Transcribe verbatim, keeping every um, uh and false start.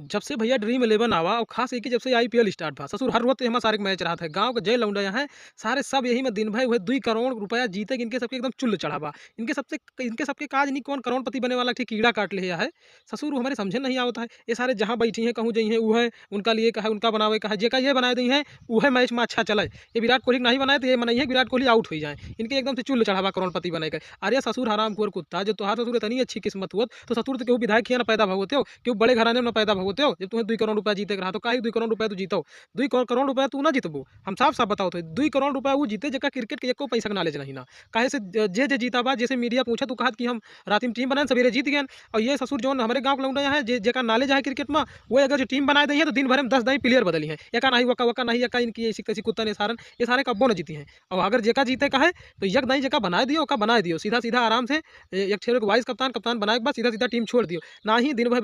जब से भैया Dream Eleven आवा और खास करके जब से I P L start भा, ससुर, हर रोज तो हमार सारे के match रहत है। गाँव के जय लौंडा यहाँ है, सारे सब यही में दिन भर वह दुई करोड़ रुपया जीते कि इनके सबके एकदम चुल्ल चढ़ा बा। इनके सबसे, इनके सबके काज नहीं, कौन करोड़पति बने वाला के कीड़ा काट ले है। ससुर, वो हमारे समझे नहीं आवत है। ये सारे जहाँ बैठी हैं, कहूँ जई हैं, वो है, उनका लिए का है, उनका बनावे का है, जेका ये बनाए दी हैं, वो है match में अच्छा चले। ये विराट कोहली के नहीं बनाए तो ये मनई है विराट कोहली out हो जाए। इनके एकदम से चुल्ल चढ़ा बा करोड़पति बने के। अरे ससुर हरामखोर कुत्ता, जो तोहार ससुर इतनी अच्छी किस्मत होत, तो ससुर तो केहू विधायक हियाँ ना पैदा भा होते हो, केहू बड़े घराने में ना पैदा भा होते हो। जब तुम्हें दुई करोड़ रुपया जीते के रहा, तो काहे दुई करोड़ रुपया तू जीतो? दुई करो-, करोड़ रुपया तू ना जीतबो। हम साफ साफ बताओ तो, दुई करोड़ रुपया वो जीते, जेका क्रिकेट के एको पैसा के knowledge नहीं ना। काहे से ज-, जे, जे जीता बा, जैसे media पूछत, उ कहत कि हम रात में team बनाए, सवेरे जीत गए। और ये ससुर जौन हमारे गाँव के लौंडा यहाँ है, जे, जेका knowledge है क्रिकेट में, वो अगर जो team बनाए दई है, तो दिन भर में दस दाई player बदली हैं। एका नहीं, वका, वका नहीं, एका इनकी ऐसी तैसी कुत्ता ने सारन, ये सारे कब्बो न जीती हैं। और अगर जेका जीते का है, तो यक दाई जेका बनाए दियो, ओका बनाए दियो। सीधा, सीधा आराम से, ए, एक ठे के vice कप्तान, कप्तान बनाए के बाद सीधा, सीधा team छोड़ दियो। ना ही दिन भर